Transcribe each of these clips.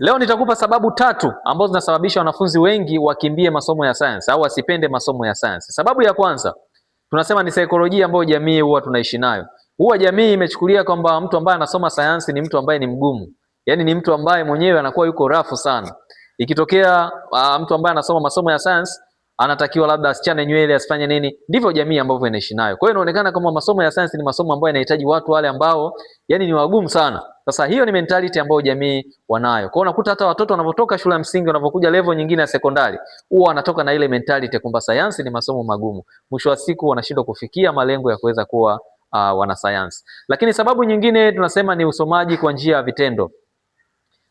Leo nitakupa sababu tatu ambazo zinasababisha wanafunzi wengi wakimbie masomo ya sayansi au wasipende masomo ya sayansi. Sababu ya kwanza tunasema ni saikolojia ambayo jamii huwa tunaishi nayo. Huwa jamii imechukulia kwamba mtu ambaye anasoma sayansi ni mtu ambaye ni mgumu, yaani ni mtu ambaye mwenyewe anakuwa yuko rafu sana. Ikitokea mtu ambaye anasoma masomo ya sayansi anatakiwa labda asichane nywele, asifanye nini. Ndivyo jamii ambavyo inaishi nayo. Kwa hiyo inaonekana kama masomo ya sayansi ni masomo ambayo yanahitaji watu wale ambao yani ni wagumu sana. Sasa hiyo ni mentality ambayo jamii wanayo. Kwa hiyo unakuta hata watoto wanapotoka shule ya msingi wanapokuja level nyingine ya sekondari, huwa wanatoka na ile mentality kwamba sayansi ni masomo magumu. Mwisho wa siku wanashindwa kufikia malengo ya kuweza kuwa wanasayansi. Lakini sababu nyingine tunasema ni usomaji kwa njia ya vitendo.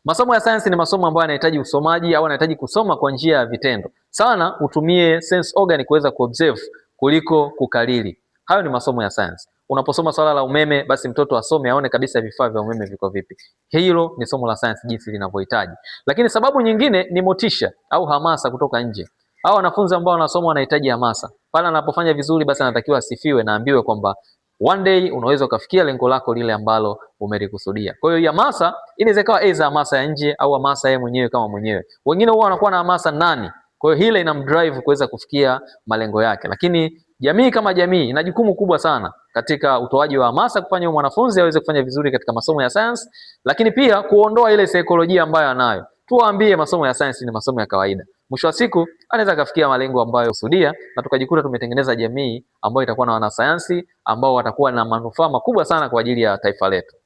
Masomo ya sayansi ni masomo ambayo yanahitaji usomaji au yanahitaji kusoma kwa njia ya vitendo sana, utumie sense organ kuweza kuobserve kuliko kukariri. Hayo ni masomo ya sayansi. Unaposoma swala la umeme, basi mtoto asome aone kabisa vifaa vya umeme viko vipi. Hilo ni somo la sayansi jinsi linavyohitaji. Lakini sababu nyingine ni motisha au hamasa kutoka nje. Hao wanafunzi ambao wanasoma wanahitaji hamasa. Pale anapofanya vizuri, basi anatakiwa asifiwe na ambiwe kwamba one day unaweza ukafikia lengo lako lile ambalo umelikusudia. Kwa hiyo hamasa inaweza ikawa aidha hamasa ya nje au hamasa yeye mwenyewe kama mwenyewe. Wengine huwa wanakuwa na hamasa ndani, kwa hiyo hile inamdrive kuweza kufikia malengo yake. Lakini jamii kama jamii ina jukumu kubwa sana katika utoaji wa hamasa kufanya mwanafunzi aweze kufanya vizuri katika masomo ya science, lakini pia kuondoa ile saikolojia ambayo anayo. Tuwaambie masomo ya science ni masomo ya kawaida. Mwisho wa siku anaweza akafikia malengo ambayo kusudia, na tukajikuta tumetengeneza jamii ambayo itakuwa na wanasayansi ambao watakuwa na manufaa makubwa sana kwa ajili ya taifa letu.